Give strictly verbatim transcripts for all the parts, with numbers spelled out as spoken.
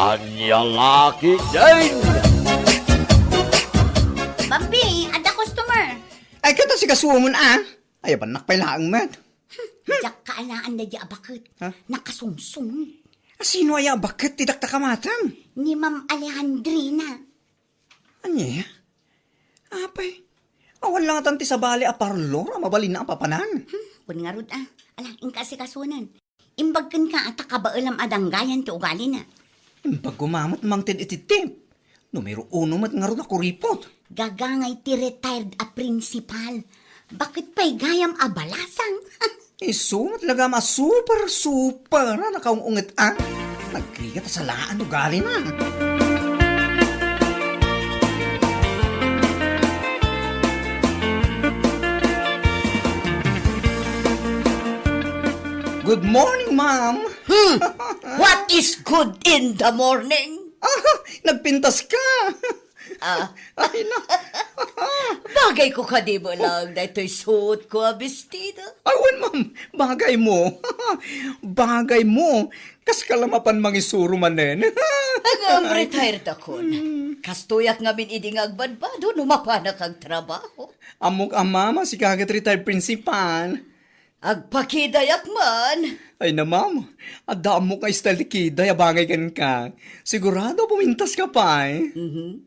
Ania la ketdin? Bambi, adda customer. Ay, ket asikasuon, a. Ay, abannak pay laeng met. Diak kaalaan daydi a baket. Ha? Nakasungsong. A, sino aya a baket ti dakdakamatem? Ni Ma'am Alejandrina. Ania? Apay, awan la ngatan ti sabali a parlor a mabalinna a papanan. Hmm, wen ngarud a. Ala, inka asikasunen. Imbag kenka a ta kabaelam a danggayan ti ugalina. Imbag koma met mangted iti tip. Numero uno met ngarud a kuripot. Gagangay ti retired a principal. Baket pay gayam a balasang. Isu met lagam a super, super a nakaung-unget a. Nagrigat a salaan ugalina. Good morning, ma'am. Hmm. What is good in the morning? Ah, nagpintas ka. Ah. Ay, na. Bagay ko kadi met laeng daytoy suot ko a bestida. Ay, wen, ma'am. Bagay mo. Bagay mo. Kas ka la mapan mangisuro manen. Ngem retired akon. Hmm. Kastoyak ngamin idi nga agbadbado no mapanak agtrabaho. Ammok a, ma'am, a sika ket retired principal. Agpakidayak man. Ay na, ma'am. Adda ammok nga style ti kiday a bagay kenka. Sigurado pumintas ka pay. Mhm.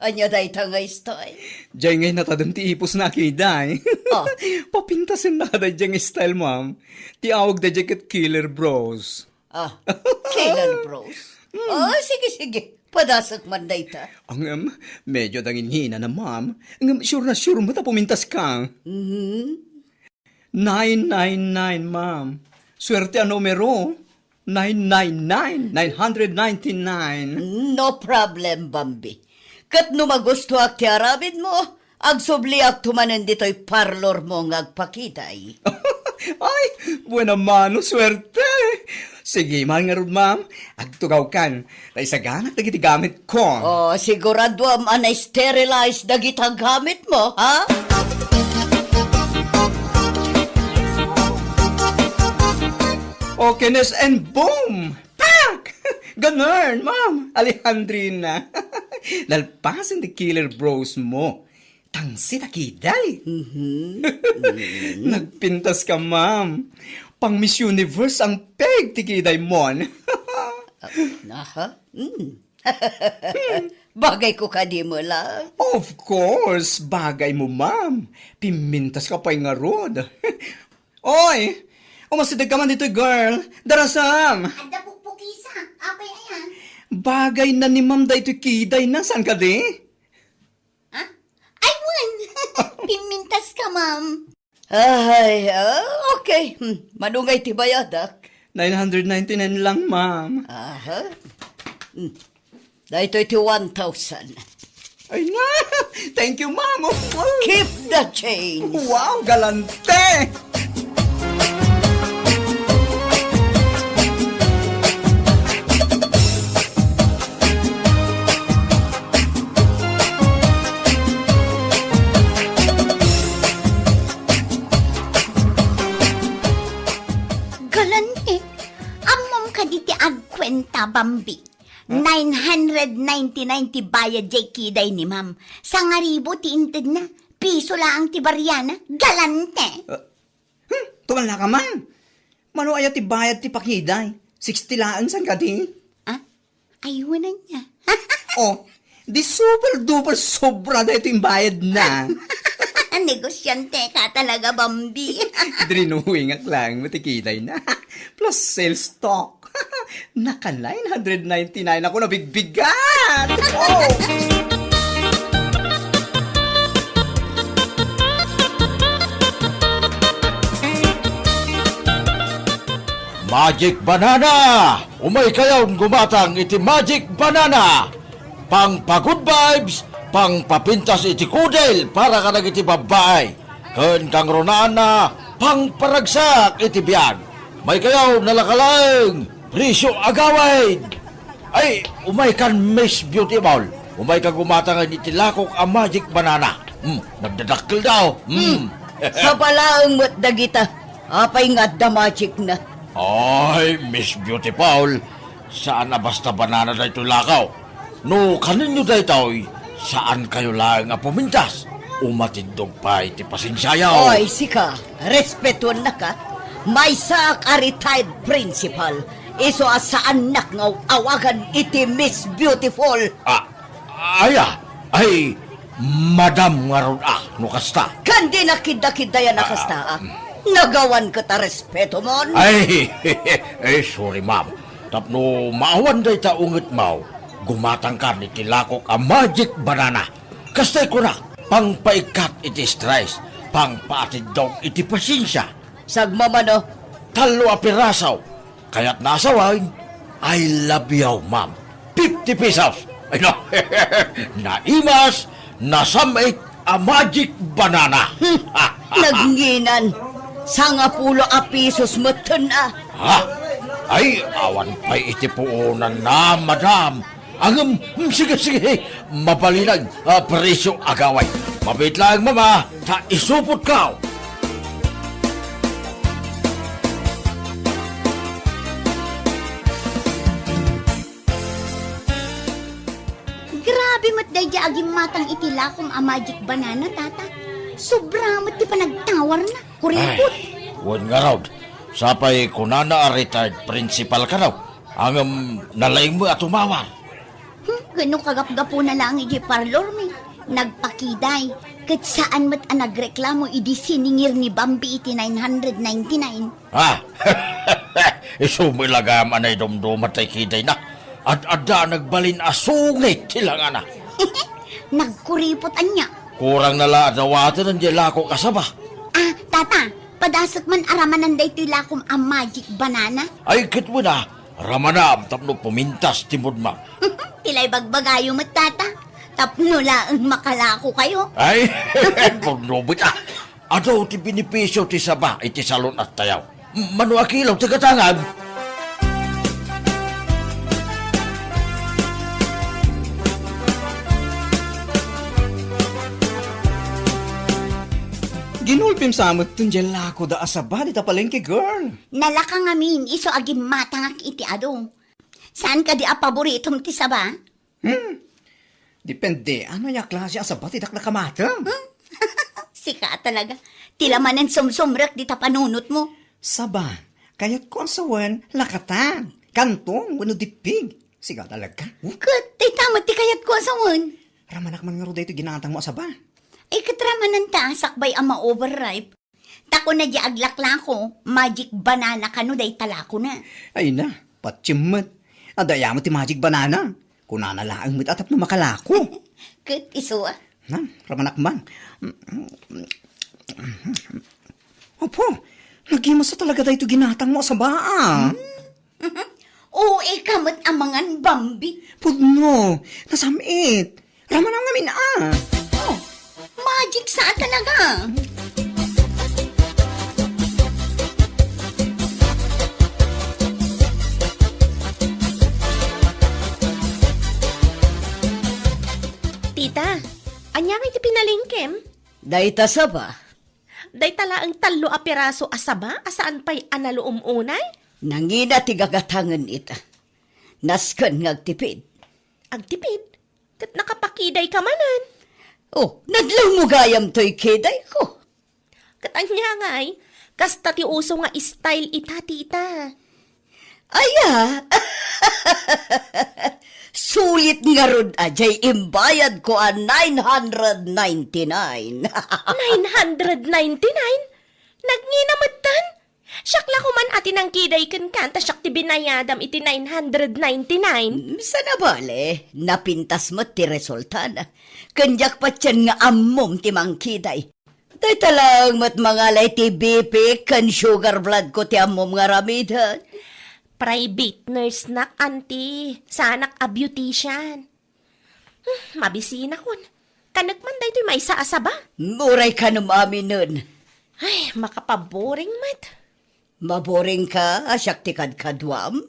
Ania dayta nga style? Diay ngay natadem ti ipusna a kiday. Ah. Papintasenna ka daydiay nga style, ma'am. Ti awag daydiay ket killer brows. Ah, killer brows. Hmm. Ah, sige, sige. Padasek man dayta. Ngem, medyo dangin hinana, ma'am. Ngem, sure na sure met a pumintas ka. Mhm. Nine nine nine, ma'am. Suerte a numero. Nine nine nine, nine hundred ninety-nine. No problem, Bambi. Ket no magustoak ti aramidmo, agsubliakto manen ditoy parlormo nga agpakiday. Ay, buena mano, suerte. Sige man ngarud, ma'am. Agtugawkan. Ta isaganak dagiti gamit ko. Oh, siguraduam a na-sterilize dagita gamitmo, ha? Okay, Nes, and boom! Pak! Ganun, Ma'am Alejandrina. Nalpasen ti killer brows mo. Tangsit a kiday. Mhm. Nagpintas ka, ma'am. Pang Miss Universe ang peg ti kiday mon. Aha. Mm. Bagay ko kadi met la. Of course, bagay mo, ma'am. Pimintas ka pay ngarud. Oy, umasideg ka man ditoy, girl. Darasam. Adda pukpukisa. Apay aya? Bagay na ni ma'am daytoy kiday na. Saan ka di? Ha? Ay, wen! Pimintas ka, ma'am. Ay, ah, okay. Hmm, mano ngay ti bayadak? Nine hundred ninety-nine lang, ma'am. Aha. Hmm. Daytoy ti one thousand. Ay na! Thank you, ma'am! Keep the change. Wow, galante! Galante, ammom kadi ti agkuenta, Bambi? Ah? Nine hundred ninety-nine ti bayad jay kiday ni ma'am. Sangaribu ti intedna. Piso laeng ti bariana. Galante! Ah, hmm, tumala ka man. Mano aya ti bayad ti pakiday? Sixty laeng, saan kadi? Ah? Ayunan niya. Oh, di super duper sobra daytoy imbayad na. Negosyante ka talaga, Bambi. Drinowingak lang mo ti kiday na. Plus sales talk. Naka nine hundred ninety-nine ako, nabigbigat! Oh! Magic Banana! Umay kayon gumatang iti Magic Banana! Pang pa-good vibes, pang papintas iti kudel para kadagiti babbai, ken kangrunaanna, pang paragsak iti biag. May kayaw nalakalaeng, presyo agawid. Ay, umay kan Miss Beautiful. Umay ka gumatangan iti lakok a Magic Banana. Hmm, nagdadakkel daw. Hmm. Hmm. Sabalaeng met dagita. Apay nga adda magic na? Ay, Miss Beautiful. Saan a basta banana daytoy, lako. No kaninyo daytoy, saankayo laeng a pumintas. Umatiddog pay ti pasensiayo. Oy, sika, respetuennaka. Maysaak a retired principal. Isu a saannak nga aw-awagan iti Miss Beautiful. Ah, aya, ay, madam ngarud a, no kasta. Ken dinak kiddakiddayan a kasta, ah. Nagawan ket a respetomon. Ay, ay, sorry, ma'am. Tapno maawan dayta ungetmo, gumatangkan iti lakok a magic banana. Kastay kunak, pangpaikkat iti stress, pangpaatiddog iti pasensia. Sagmamano? Tallo a piraso. Kayatna a sawen, I love you, ma'am. Fifty pesos. Ay, no. Naimas, nasam-it a magic banana. Hmm, nagnginan. Sangapulo a pesos metten a. Ha? Ay, awan pay iti puonanna, madam. Ngem, mm, sige, sige. Mabalinen a presyo, agaway. Mabiit laeng, mama, ta isupotko. Grabe met daydiay a gimmatang iti lakom a magic banana, tata. Sobra met ti panagtawarna. Kuripot. Ay, wen ngarud. Sapay kunana a retired principal kano. Ngem nalaingmo a tumawar. Hmm, ket no kagapgapuna laeng idiay parlormi, nagpakiday, ket saan met a nagreklamo idi siningir ni Bambi iti nine hundred ninety-nine. Ha? Isu met la gayam a naidumduma tay kidayna. Ad-adda a nagbalin a sungit ti langana. Nagkuripot ania? Kurangna la a dawaten diay lakok a saba. Ah, tata, padasek man a ramanan daytoy lakom a magic banana? Ay, ket wen a, ramanam tapno pumintas ti moodmo. Ti la ibagbagayo met, tata. Tapno laeng makalakokayo. Ay, pudno met a. Adu ti benepisio ti saba iti salun-attayo. Mano a kilo ti gatangam? Ginulpim sa met diay lakoda a saba dita palengke, girl. Nalaka ngamin, isu a gimmatangak iti adu. Saan kadi a paboritom ti saba? Hmm. Depende, ania a klase a saba ti dakdakamatem? Hmm? Sika talaga. Ti la manen sumsumrek dita panunotmo. Saba, kayatko a sawen, lakatan, kantong, wenno dippig. Sika talaga. Ket, dayta met ti kayatko a sawen. Ramanak man ngarud daytoy ginatangmo a saba. Ay, ket ramananta, sakbay a ma-overripe. Ta kuna diay aglaklako, magic banana kano dayta lakona. Ay na, patiem met. Adda aya met ti magic banana. Kunana laeng met a tapno makalako. Ket isu a. Na, ramanak man. Apo, nagimasa talaga daytoy ginatangmo a saba, a. Hmm? O, ika met a mangan, Bambi. Pudno, nasam-it. Ramanam ngamin, a. Oh, magic sa talaga. Tita, ania ngay ti pinalengkem? Dayta saba. Dayta laeng tallo a piraso a saba a saan pay a naluom unay? Nangina ti gagatangen ita. Nasken nga agtipid. Agtipid? Ket nakapakidayka manen. Oh, nadlawmo gayam toy kidayko. Ket ania ngay, kasta ti uso nga style ita, tita. Aya! Sulit ngarud a diay imbayadko a nine hundred ninety-nine. Nine hundred ninety-nine? Nagnina metten? Siak la koman a ti nangkiday kenka, ta siak ti binayadam iti nine hundred ninety-nine. Mm, saan a bale, napintas met ti resultana. Ken diak patien nga ammom ti mangkiday. Dayta laeng met mangala iti B P ken sugar blood ko ti ammom nga aramiden. Private nurse nak, auntie. Saanak a beautician. Hmm, mabisinakon. Kanek man daytoy maysa a saba. Uray kanem aminen. Ay, makapaboring met. Maboringka a siak ti kadkaduam?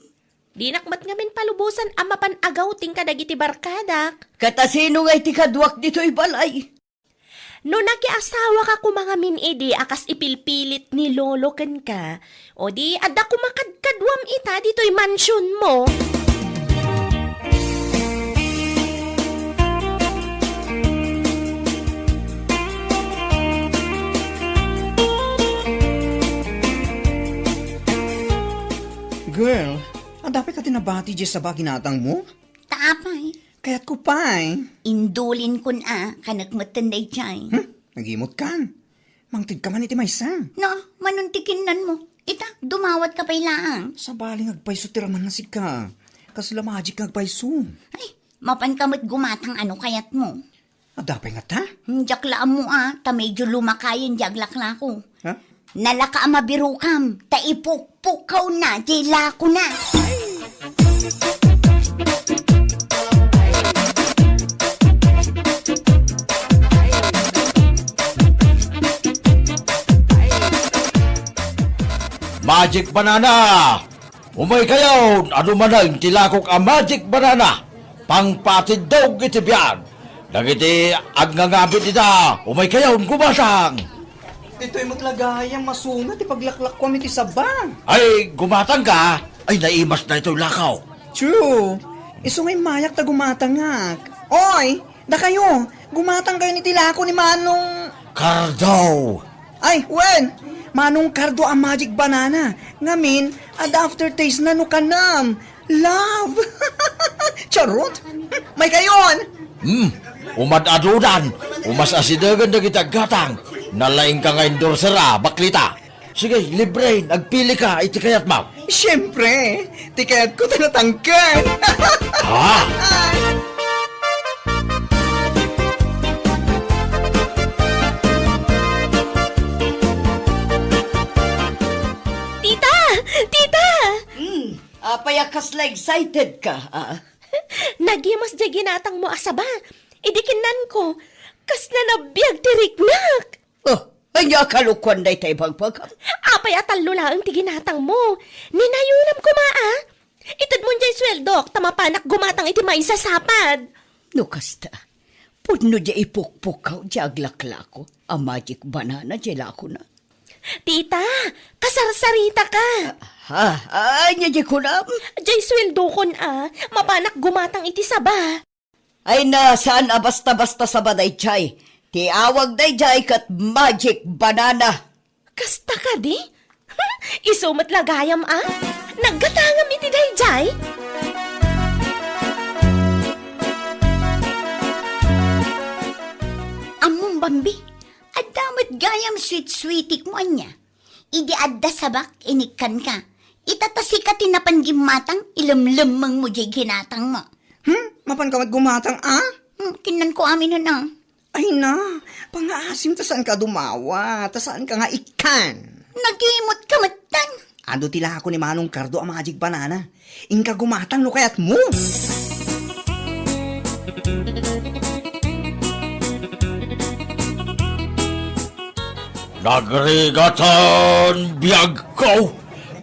Dinak met ngamin palubosan a mapan agawting kadagiti barkadak. Ket a sino ngay ti kaduak ditoy balay? No nakiasawaka koma ngamin idi a kas ipilpilit ni Lolo kenka, o di adda koma kadkaduam ita ditoy mansionmo. Dapay ka ti nabati diay saba a ginatangmo? Ta apay? Kayatko pay. Indulinkon a, kanek metten daydiay. Hmm? Nagimutkan. Mangtedka man iti maysa. No, manon ti kinnanmo. Ita, dumawatka pay laeng. Sabali nga agpayso ti ramanna sika. Kasla magic nga agpayso. Ay, mapanka met gumatang a no kayatmo. Adda pay ngata? Hmm, diak la ammo a, ta medyo lumakayen diay aglaklako. Ha? Nalaka a mabirokam, ta ipukpukkawna diay lakona. Magic banana! Umaykayon, adu manen ti lakok a magic banana, pangpatiddog iti biag. Dagiti agngangamit ita, umaykayon, gumatang. Ditoy met la gayam, masungit ti paglaklakkuam iti saba. Ay, gumatangka? Ay, naimas daytoy lakaw. True. Isu nga immayak ta gumatangak. Oy, dakayo, gumatangkayon iti lako ni Manong Cardo. Ay, wen! Manong Cardo a magic banana. Ngamin, adda aftertaste na no kanam. Love! Charot! Maykayon! Hmm, umad-adudan. Umas-asidegen dagiti aggatang. Nalaingka nga endorser a, baklita. Sige, libre, agpilika iti kayatmo. Siempre, ti kayatko ti natangken. Ha? Tita! Tita! Hmm, apay a kasla excited ka, ah? Nagimas diay ginatangmo a saba. Idi kinnanko, kasla nabiag ti riknak. Oh, ania a kalokuan dayta ibagbagam? Apay a tallo laeng ti ginatangmo? Ninayonam koma a. Itedmon diay sueldok ta mapanak gumatang iti maysa a sapad. No kasta, pudno diay ipukpukkaw diay aglaklako a magic banana diay lakona. Tita, kasarsaritaka. Ha? Ania diay kunam? Diay sueldokon a, mapanak gumatang iti saba. Ay na, saan a basta-basta saba daydiay. Ti awag daydiay ket magic banana. Kasta kadi? Isu met la gayam a? Naggatangam iti daydiay? Ammom, Bambi, adda met gayam suit-suitikmo ania? Idi adda sabak, inikkanka. Ita ta sika ti napan gimmatang, ilemlemmengmo diay ginatangmo. Hmm? Mapanka met gumatang a? Hmm, kinnanko aminen a. Ay na, pangaasim ta saanka a dumawa, ta saanka nga ikkan. Nagimutka metten. Adu ti lako ni Manong Cardo a magic banana. Inka gumatang no kayatmo. Nagrigatan biagko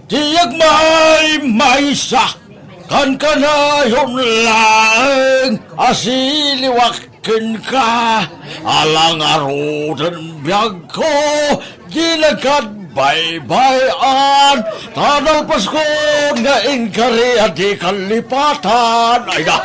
ti agmaymaysa, kankanayon laeng a siliwak kenka, ala ngaruden biagko, di nagkadbaybay-an, ta nalpaskon nga inkari a di kallipatan. Ay na,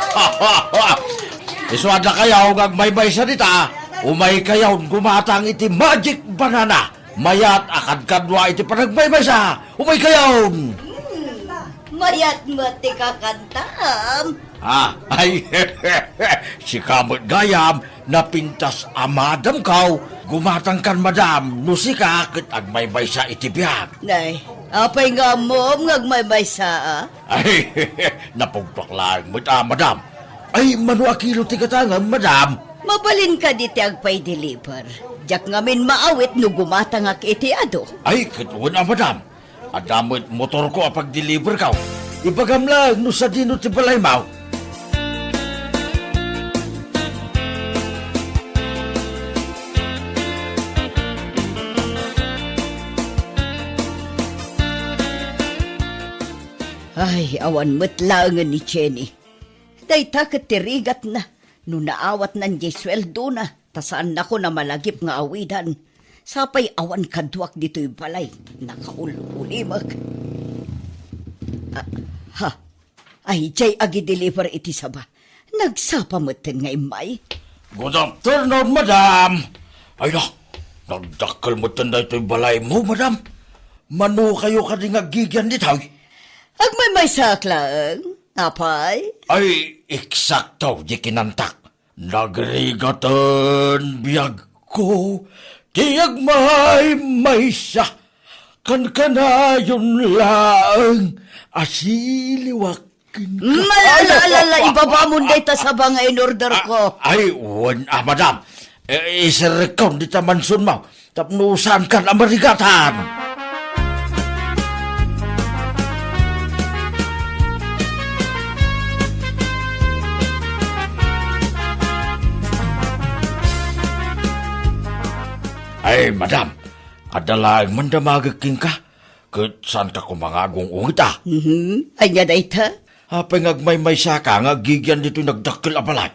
isuadakayo nga agmaymaysa dita, umaykayon gumatang iti magic banana. Mayat a kadkadua iti panagmaymaysa. Umaykayon! Hmm, mayat met ti kakantam. Ah, ay, sika met gayam, napintas a madamko. Gumatangkan, madam, no sika ket agmaymaysa iti biag. Nay, apay nga ammom nga agmaymaysa a? Ay, napugtuak laeng met a, madam. Ay, mano a kilo ti gatangem, madam? Mabalin kadi ti agpaideliver. Diak ngamin maawit no gumatangak iti adu. Ay, ket wen a, madam. Adda met motorko a pagdeliverko. Ibagam laeng no sadino ti balaymo. Ay, awan met laengen ni Jenny. Dayta ket ti rigatna no naawatnan diay sueldona, ta saannakon a malagip nga awidan. Sapay awan kaduak ditoy balay, nakaul-ulimek. Ah, ha? Ay, diay agideliver iti saba. Nagsapa metten nga immay. Good afternoon, madam. Ay na, nagdakkel metten daytoy balaymo, madam. Manokayo kadi nga aggigian ditoy? Agmaymaysaak laeng, apay? Ay, eksakto di kinantak. Nagrigaten biagko ti agmaymaysa. Kankanayon laeng a siliwak kenka. Ay, ala, ala, ala, ibabamon dayta saba nga in-order ko. Ay, wen, ah, madam. Eh, iserrekkon dita mansionmo tapno saankan a marigatan. Ay, madam, adda laeng mandamagek kenka, ket saanka koma nga agung-ungit, a. Mhm. Ania dayta? Apay nga agmaymaysaka nga agigian ditoy nagdakkel a balay?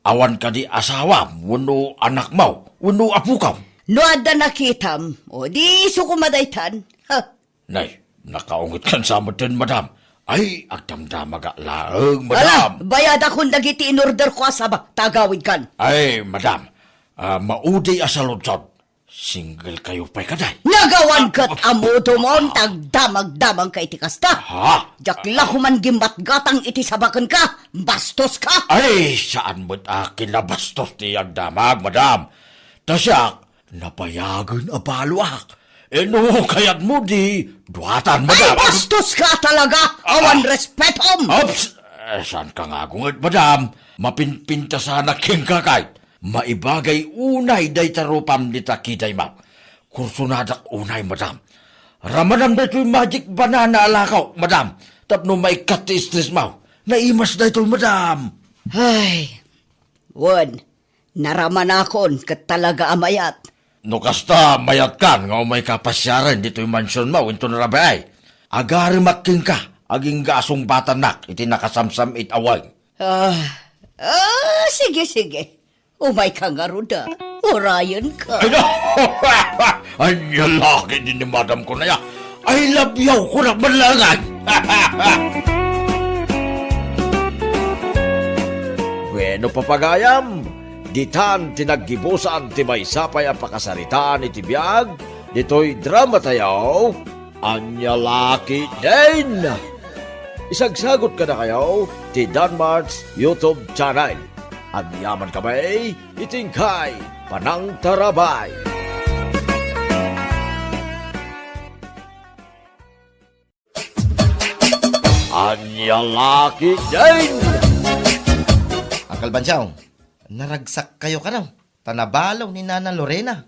Awan kadi asawam wenno anakmo wenno apokam? No adda nakitam, o di isu koma daytan. Ha. Nay, nakaungitkan sa metten, madam. Ay, agdamdamagak laeng, madam. Ala, bayadakon dagiti in-order ko a saba, ta agawidkan. Ay, madam, ah, maudi a saludsod. Single kayo pay kadi? Nagawan ket amudomon, ta agdamagdamangka iti kasta. Ha? Diak la koman gimmatgatang iti saba kenka. Bastoska. Ay, saan met a kinabastos ti agdamag, madam. Ta siak, nabayagen a baloak. Eh, no kayatmo, di duatan, madam. Ay, bastoska talaga. Awan respetom. Oops! Eh, saanka nga agunget, madam? Mapinpintasanak kenka, kayat. Maibagay unay dayta rupam dita kidaymo. Kursonadak unay, madam. Ramanam daytoy magic banana a lakaw, madam. Tapno maikkat ti stressmo. Naimas daytoy, madam. Ay, wen, naramanakon ket talaga a mayat. No kasta, mayatkan nga umayka pasiaren ditoy mansionmo inton rabii. Agaremak kenka, agingga a sungbatannak iti nakasamsam-it a wine. Ah, ah, sige, sige. Umayka ngarud a. Urayenka. Ay, no! Ania la ketdi ni madam kunana. I love you, kunak man laeng. Bueno, papagayam, ditan ti naggibusan ti maysa pay a pakasaritaan iti biag ditoy dramatayo. Ania la ketdin? Isagsagot kadakayo ti Danmart's YouTube channel. Agyamankami iti inkay panangtarabay. Ania la ketdin? Uncle Bansiaw, naragsak kayo kano? Ta nabalo ni Nana Lorena.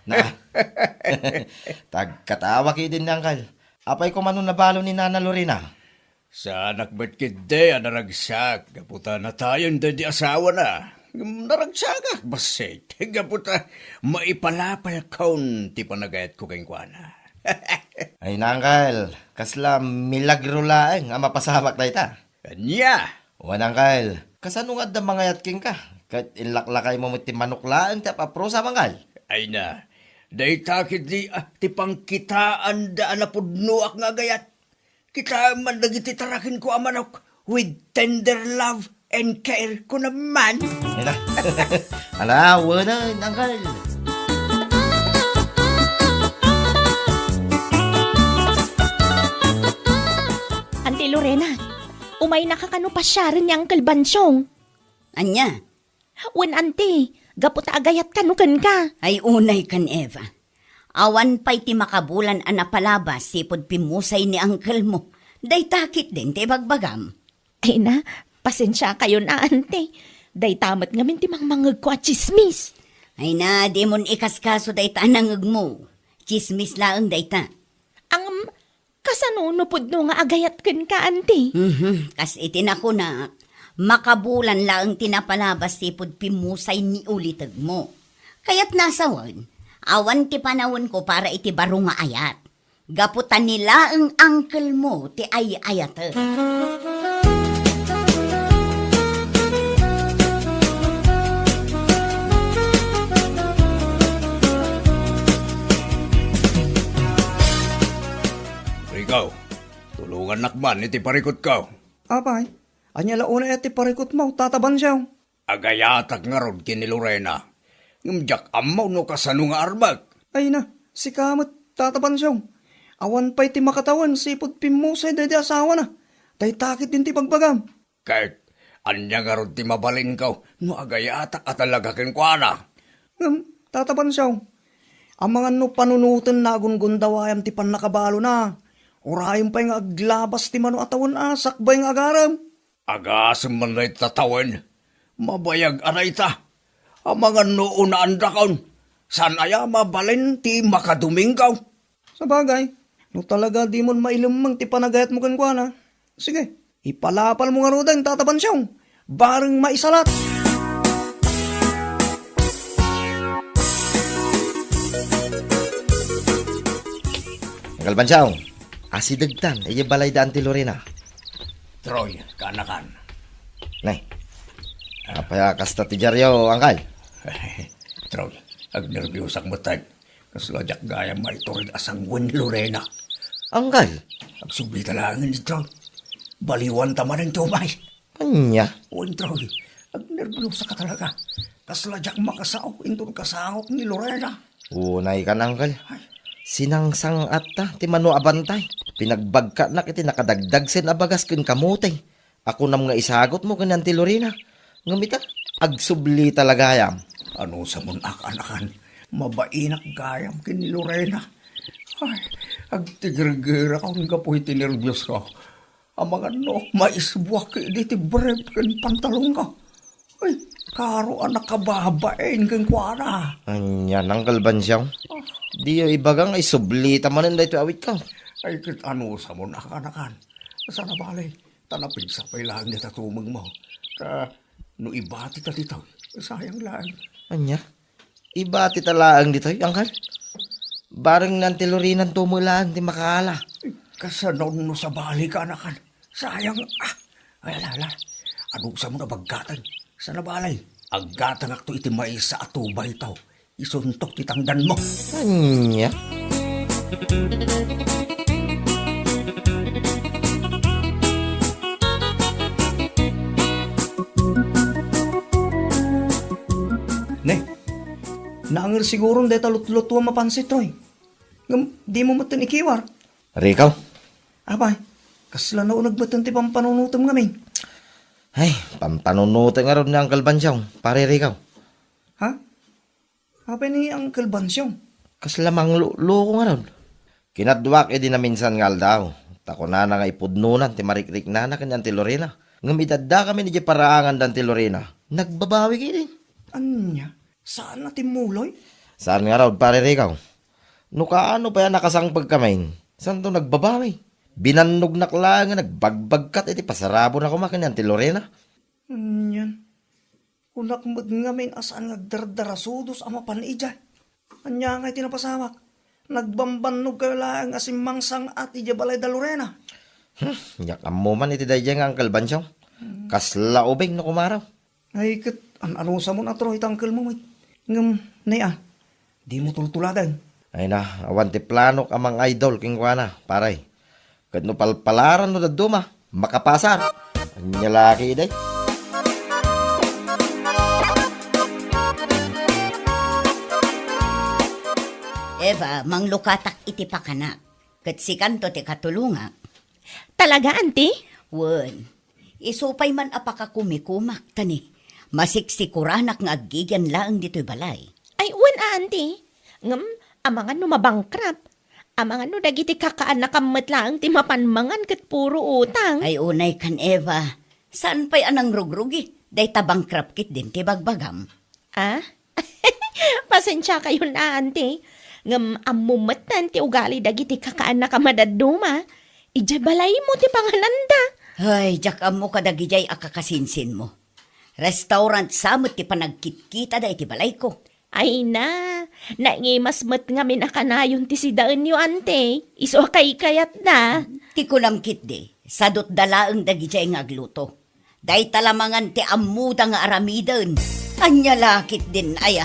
Na. Tagkatawa ketdin ni Uncle. Apay koma no nabalo ni Nana Lorena? Saanak met ketdi a naragsak, gapu ta natayen daydi asawana. Ngem naragsakak, bassit, gapu ta maipalapalkon ti panagayatko kenkuana. Ay na, Uncle, kasla milagro laeng a mapasamak dayta. Ania? Wen, Uncle, kasano nga adda mangayat kenka? Ket inlaklakaymo met ti manok laeng ti ap-aprosam, Uncle. Ay na, dayta ketdi, ah, ti pangkitaanda a napudnoak nga agayat. Kitaem man dagiti tarakenko a manok with tender love and care, kunam man. Ala, wen, Uncle. Auntie Lorena, umaynaka kano pasiaren ni Uncle Bansong? Ania? Wen, Auntie, gapu ta agayat kano kenka. Ay, unay kan Eva. Awan pay ti makabulan a napalabas sipud pimmusay ni uncle mo. Dayta ketdin ti ibagbagam. Ay na, pasensiakayon a, Auntie. Dayta met ngamin ti mangmangegko a tsismis. Ay na, dimon ikaskaso dayta a nangegmo. Tsismis laeng dayta. Ngem, kasano no pudno nga agayat kenka, Auntie? Mhm. Kas iti nakunak, makabulan laeng ti napalabas sipud pimmusay ni ulitegmo. Kayatna a sawen, awan ti panawenko para iti baro nga ayat. Gapu ta ni laeng uncle mo ti ay-ayatek. Ikaw, tulongannak man iti parikutko. Apay, ania la unay a ti parikutmo, Tata Bansiaw? Agayatak ngarud ken ni Lorena. Ngem diak ammo no kasano nga armek. Ay na, sika met, Tata Bansiaw. Awan pay ti makatawen sipud pimmusay daydi asawana. Dayta ketdin ti ibagbagam. Ket ania ngarud ti mabalinko no agayatak a talaga kenkuana? Ngem, Tata Pansiaw, amangan no panunotenna a gungundawayam ti pannakabalona. Urayem pay nga aglabas ti mano a tawen a sakbay nga agarem. Agasem man dayta tawen. Mabayag a dayta. Amangan no unaandakon. Saan aya mabalin ti makadomingo? Sabagay, no talaga dimon mailemmeng ti panagayatmo kenkuana, sige, ipalapalmo ngaruden, Tata Pansiaw, bareng maisalat. Angkel Pansiaw, asidegtan idiay balay da Auntie Lorena. Troy, kaanakan. Nay, apay a kasta ti diaryo, Angkel? Troy, agnerbiosak met. Kasla diak gayam maitured a sanguin, Lorena. Angkel? Agsublita laengen, Troy. Baliwanta manen ti umay. Ania? Wen, Troy, agnerbiosak talaga. Kasla diak makasao inton kasangok ni Lorena. Unaykan, Angkel. Ay. Sinangsang-atta ti mano a bantay. Pinagbagkanak iti nakadagdagsen a bagas ken kamote. Akunam nga isagutmo ken ni Auntie Lorena. Ngem ita, agsublita la gayam. Anusamon a kaanakan, mabainak gayam ken ni Lorena. Ay, agtigergerakon gapu iti nerbiosko. Amangan no maisbuak iti brief ken pantalonko. Ay, karo a nakababain kenkuana. Ania, Angkel Pansiaw? Ah. Diyo ibaga nga isublita manen daytoy awitko. Ay, ket anusamon a kaanakan. Saan a bale, ta napigsa pay laeng dayta tumengmo. Ta no ibatita ditoy, sayang laeng. Ania? Ibatita laeng ditoy, Angkel? Bareng ni Auntie Lorena met laeng ti makaala. Kasano no sabali, kaanakan? Sayang, ah. Ay, ala, ala. Anusamon a baggaten. Saan a bale, aggatengakto iti maysa a tubayto. Isuntok ti tangdanmo. Ania? Ne, naanger siguron dayta lutlutuam a pansit, Troy. Ngem dimo metten ikiwar. Rico? Apay, kasla nauneg metten ti pampanunotem ngamin. Ay, pampanunotek ngarud ni Angkel Pansiaw, Pare Rico. Ha? Apay ni Angkel Pansiaw? Kasla mangluloko ngarud. Kinaduak idi naminsan nga aldaw, ta kunana nga ipudnonan ti marikriknana ken ni Auntie Lorena. Ngem idi addakamin idiay paraangan da Auntie Lorena, nagbabawi ketdi. Ania? Saan a timmuloy? Saan ngarud, Pare Rico. No kaano pay a nakasangpegkamin, saanto nagbabawi. Binannognak laeng nga nagbagbagkat iti pasarabona koma ken ni Auntie Lorena. Anian? Kunak met ngamin a saan nga agdardarasudos a mapan idiay. Ania ngay ti napasamak? Nagbambannogkayo laeng a simmangsang-at idiay balay da Lorena. Hmm, diak ammo man iti daydiay nga Angkel Pansiaw. Hmm. Kasla ubing no kumaro. Ay, ket an-anusamon a Troy ti angkelmo met. Ngem, nay a, dimo tultuladen. Ay na, awan ti planok a mang-idol kenkuana, pare. Ket no palpalaran no dadduma, makapasar. Ania la ketdi? Eva, manglukatak iti pakanak. Ket sikanto ti katulongak. Talaga, Auntie? Wen. Isu pay man a pakakumikumak, ta ni, masiksikoranak nga aggigian laeng ditoy balay. Ay, wen a, Auntie. Ngem, amangan no mabankrupt. Amangan no dagiti kakaannakam met laeng ti mapan mangan ket puro utang. Ay, unaykan, Eva. Saan pay a nangrugrugi? Dayta bankrupt ketdin ti bagbagam. Ah? Pasensiakayon a, Auntie. Ngem ammo metten ti ugali dagiti kakaannak a madadduma. Idiay balaymo ti pangananda. Ay, diak ammo kadagidiay a kakasinsinmo. Restaurant sa met ti panagkitkitada iti balayko. Ay na, naingimas met ngamin a kanayon ti sidaenyo, Auntie. Isu a kaykayatda. Ti kunam ketdi, sadutda laeng dagidiay nga agluto. Dayta la mangan ti ammoda nga aramiden. Ania la ketdin aya?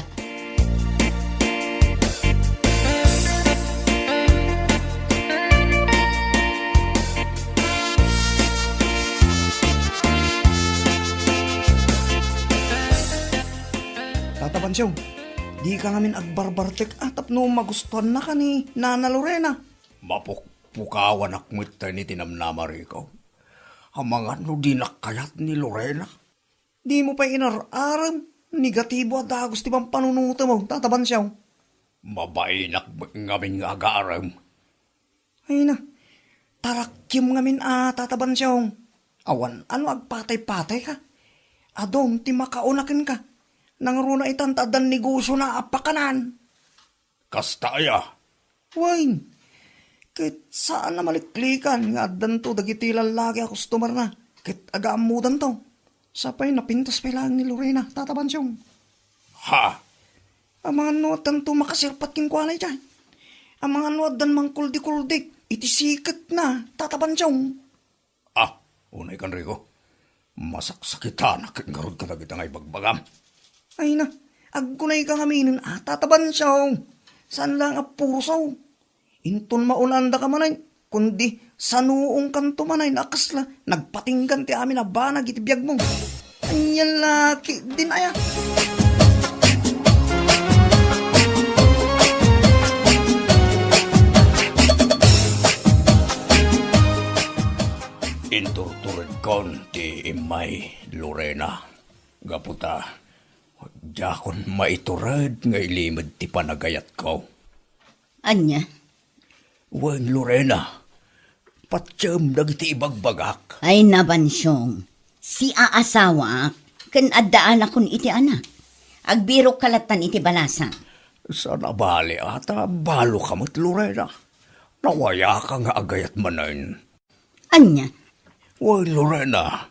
Tata Pansiaw, dika ngamin agbarbartek a tapno magustuannaka ni Nana Lorena. Mapuk-, Pukawanak metten iti namnama, Rico. Amangan no dinak kayat ni Lorena. Dimo pay inar-arem, negatibo a dagus ti pampanunotem, Tata Bansiong. Mabainak met ngamin nga agarem. Ay na, tarakiem ngamin a, Tata Bansiong. Awan ano agpatay-patay ka. Adun ti makauna kenka. Nangruna itan ta addan negosiona a pakanan. Kasta aya? Wen, ket saan a maliklikan nga addanto dagiti lallaki a customerna, ket agaammodanto. Sapay napintas pay laeng ni Lorena, Tata Bansiong. Ha? Amangan no addanto makasirpat kenkuana idiay. Amangan no addan mangkuldikuldi iti siketna, Tata Bansiong. Ah, unay kan, Rico. Masaksakitanak ket ngarud kadagita nga ibagbagam. Ay na, agkunay ka ngaminen a, Tata Bansiong. Saan lang a puro sao. Inton maunanda ka manen, kundi sanuong kanto manen a kasla nagpatinggan ti amin a banag iti biagmo. Ania la ketdin aya? Inturturedkon ti immay, Lorena, gapu ta diakon maitured nga ilimed ti panagayatko. Ania? Wen, Lorena, patiem dagiti ibagbagak. Ay na, Bansiong, siaasawaak ken addaanakon iti anak. Agbirokka lattan iti balasang. Saan a bali a ta baloka met, Lorena. Nawayaka nga agayat manen. Ania? Wen, Lorena,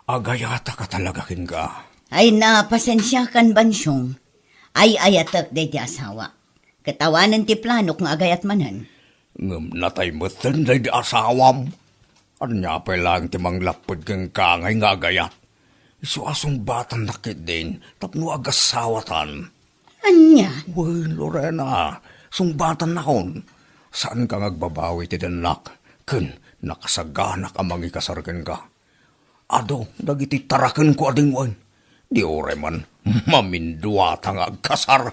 agayatak a talaga kenka. Ay na, pasensiakan, Bansiong. Ay-ayatek daydi asawa. Ket awanen ti planok nga agayat manen. Ngem natay metten daydi asawam. Ania pay laeng ti manglapped kenka ngay nga agayat? Isu a sungbatannak ketdin tapno agasawatan. Ania? Wen, Lorena, sungbatannakon. Saanka nga agbabawi iti dennak, ken nakasaganak a mangikasar kenka. Adu dagiti tarakenko a dingwen. Di uray man maminduata nga agkasar.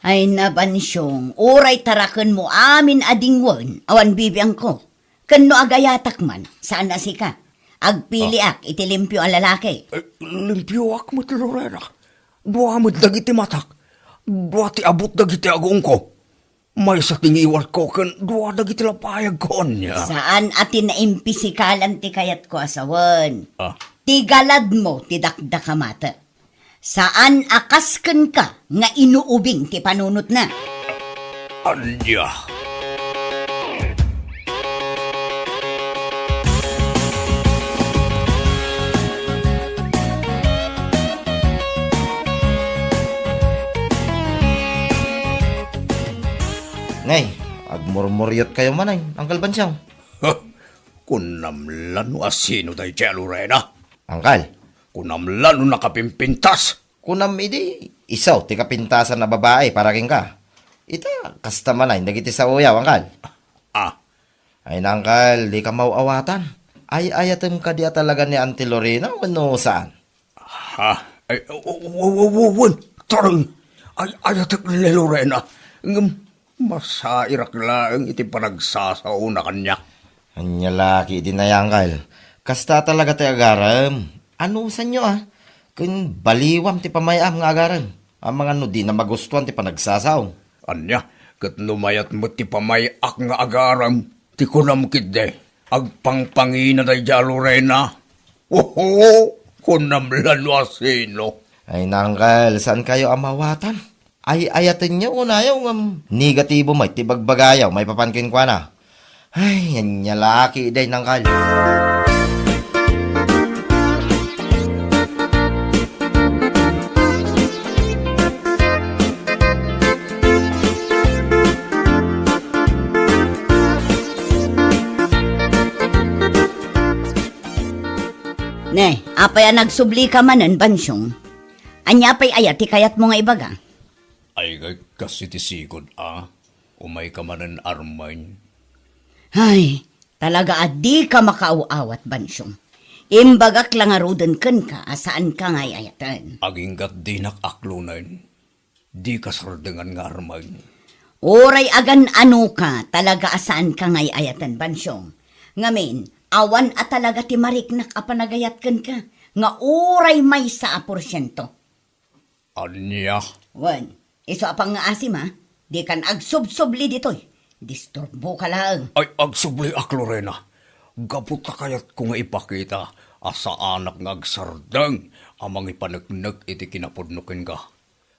Ay na, Bansiong, uray tarakenmo amin a dingwen, awan bibiangko. Ken no agayatak man, saan a sika. Agpiliak iti limpio a lalaki. Eh, limpioak met, Lorena. Dua met dagiti matak. Dua ti abut dagiti agongko. Maysa ti ngiwatko ken dua dagiti lapayagko, ania. Saan a ti naimpisikalan ti kayatko a sawen. Ah. Ti galadmo ti dakdakamatek. Saan a kas kenka nga inuubing ti panunotna. Ania? Nay, agmurmuriotkayo manen, Uncle Bansiong. Huh, kunam la no asino daydiay a Lorena. Uncle. Kunam la no nakapimpintas. Kunam idi, isu ti kapintasan a babai para kenka. Ita, kasta manen dagiti saoyo, Uncle. Ah. Ay na, Uncle, dika maw-awatan. Ay-ayatem kadi a talaga ni Auntie Lorena wenno saan? Ha? Ay, w-, w-, w-, w-, wen, tareng. Ay-ayatek ni Lorena. Ngem, masairak laeng iti panagsasaona kaniak. Ania la ketdin aya, Uncle. Kasta talaga ti agarem. Anusanyo, a? Ken baliwam ti pamay-am nga agarem. Amangan no dina magustuan ti panagsasao. Ania, ket no mayat met ti pamay-ak nga agarem, ti kunam ketdi, agpangpangina daydiay a Lorena. Oho, kunam la no asino. Ay na, Uncle, saankayo a maawatan. Ay-ayatenyo unayo ngem negatibo met ti bagbagayo maipapan kenkuana. Ay, ania la ketdi, Uncle. Ne, apay a nagsublika manen, Bansiong? Ania pay aya ti kayatmo nga ibaga? Ay, kas iti sigud, a? Umayka manen, Armin. Ay, talaga a dika makaaw-awat, Bansiong. Imbagak la ngaruden kenka a saanka nga ay-ayaten. Aginggat dinak aklonen. Dika sardengan nga Armin. Uray agan-anoka, talaga a saanka nga ay-ayaten, Bansyong. Ngamin, awan a talaga ti mariknak a panagayat kenka, nga uray maysa a porsiento. Ania? Wen, isu a pangngaasim, a? Dikan agsubsubli ditoy. Disturboka laeng. Ay, agsubliak, Lorena. Gapu ta kayatko nga ipakita a saanak nga agsardeng a mangipaneknek iti kinapudno kenka.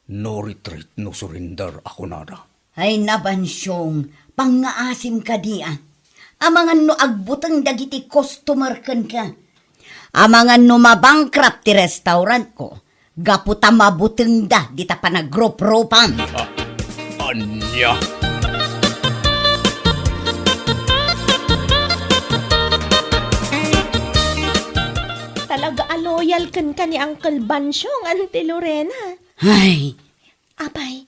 No retreat, no surrender a kunada. Ay, Bansyong, pangngaasim kadi, a? Amangan no agbuteng dagiti customer kenka. Amangan no mabankrupt ti restaurantko, gapu ta mabutengda dita panagruprupam. Ah, ania? Talaga a loyal kenka ni Uncle Bansyong, Auntie Lorena. Ay. Apay,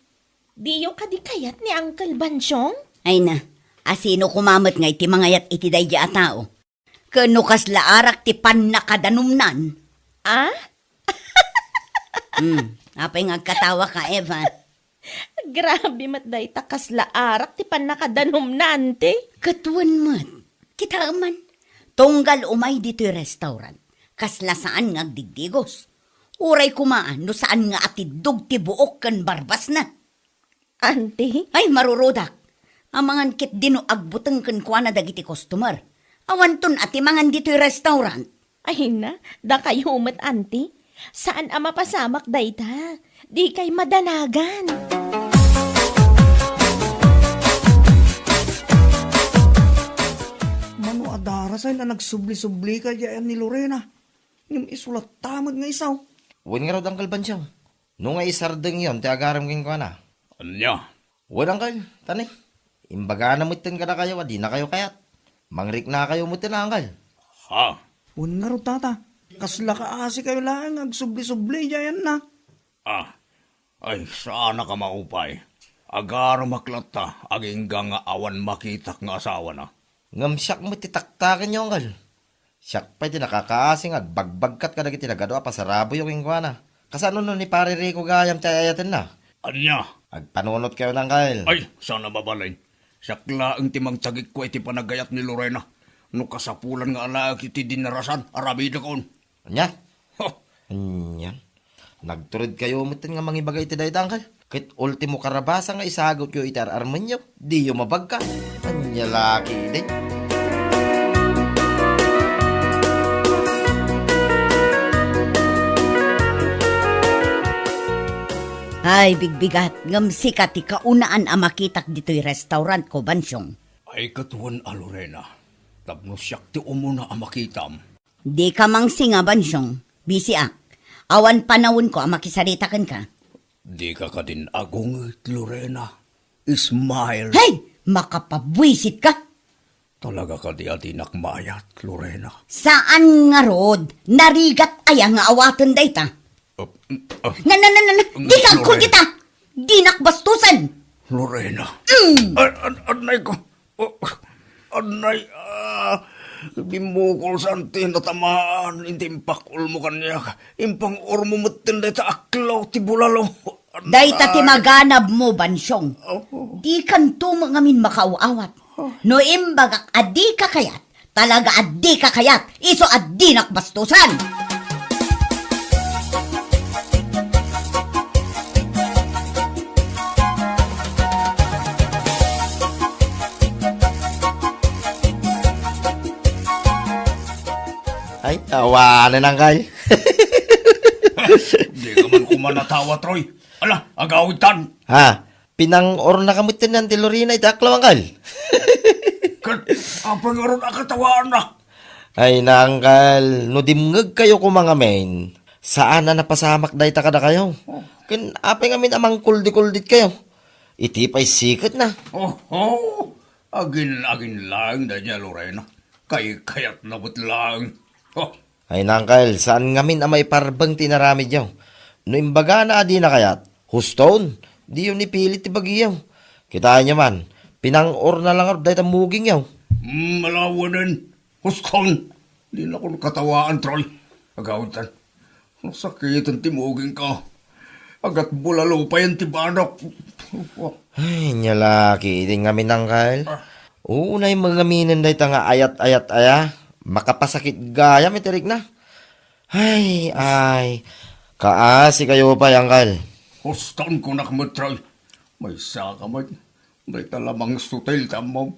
diyo kadi kayat ni Uncle Bansyong? Ay na, asino koma met nga iti mangayat iti daydi a tao? Ken no kasla arak ti pannakadanumnan? Ah? Hmm, apay nga agkatawaka, Eva? Grabe met dayta, kasla arak ti pannakadanumna, Auntie. Ket wen met, kitaem man, tunggal umay ditoy restaurant, kasla saan nga agdigdigos. Uray koma no saan nga atiddog ti buok ken barbasna. Auntie? Ay, marurudak. Amangan ketdi no agbuteng kenkuana dagiti customer. Awanton a ti mangan ditoy restaurant. Ay na, dakayo met, Auntie. Saan a mapasamak dayta. Dikay madanagan. Mano a darasay a nagsubli-sublika diay ni Lorena? Ngem isu latta met nga isaw. Wen ngarud, Uncle Bansyong. No nga isardengyon ti agaram kenkuana. Ania? Wen, Uncle, tani. Imbagana metten kadakayo a dinakayo kayat. Mangriknakayo metten, Uncle. Ha? Wen ngarud, Tata. Kasla kaasikayo laeng nga agsubli-subli diay anna. Ah, ay, saanak a maupay. Agaramak latta, agingga nga awan makitak nga asawana. Ngem siak met ti taktakenyo, Uncle. Siak pay ti nakakaasi nga agbagbagkat kadagiti nagadu a pasaraboyo kenkuana. Kasano no ni Pare Rico gayam ti ay-ayatenna? Ania? Agpanunotkayo, Uncle. Ay, saan a mabalin. Siak laeng ti mangtagikko iti panagayat ni Lorena. No kasapulan nga alaek iti dinarasan, aramidekon. Ania? Ho! Ania? Nagturedkayo metten nga mangibaga iti dayta, Uncle. Ket ultimo karabasa nga isagutyo iti ar-armenyo, diyo mabagka. Ania la ketdi? Ay, bigbigat, ngem sika ti kaunaan a makitak ditoy restaurantko, Bansyong. Ay, ket wen a, Lorena, tapno siak ti umuna a makitam. Dika mangsinga, Bansyong. Bisiak. Awan panawenko a makisarita kenka. Dika kadin agunget, Lorena. Smile. Hey! Makapabuisitka! Talaga kadi a dinak maayat, Lorena? Saan ngarud, narigat aya nga awaten dayta? Uh, uh, Na, na, na, na, na, mm, dika agkul Lorena. Kita! Dinak bastusen! Lorena. Mm. Ay, an-, anay ko. Oh, anay, ah, bimmukol sa anti natamaan, inti impakul mo kaniak. Impang-or mo metten dayta aklaw ti bulalo. Anay. Dayta ti maganab mo, Bansyong. Oh. Dikanto met ngamin makaaw-awat. Oh. No imbagak a dika kayat, talaga a dika kayat, isu a dinak bastusen! Ay, awanen, Uncle. Dika man koma natawa, Troy. Ala, agawidtan. Ha? Pinang-ornaka metten ni Auntie Lorena iti aklaw, Uncle? Ket apay ngarud a katawaannak? Ay na, Uncle, no dimngegkayo koma ngamin, saan a napasamak dayta kadakayo. Oh. Ken apay ngamin a mangkuldikulditkayo? Iti pay siketna. Oho! Agin-agin laeng dayta ni Lorena. Kaykayatna met laeng. Oh. Ay na, Uncle, saan ngamin a maiparbeng ti inaramidyo. No imbagana a dina kayat, huston, diyo ni pilit ti bagiyo. Kitaenyo man, pinang-orna la ngarud dayta mugingyo. Hmm, ala wen. Huston, dinakon katawaan, Troy. Agawidtan. Nasakiten ti mugingko. Agatbulalo payen ti banok. Ay, nia la ketdin ngamin, Angkel. Ah. Unay mo ngaminen dayta nga ayat-ayat aya. Makapasakit gayam iti rikna. Ay, ay. Kaasi kayo pay, Angkel. Huston ko nak met, Troy. Maysa ka met. Dayta lamang sutil ti ammom.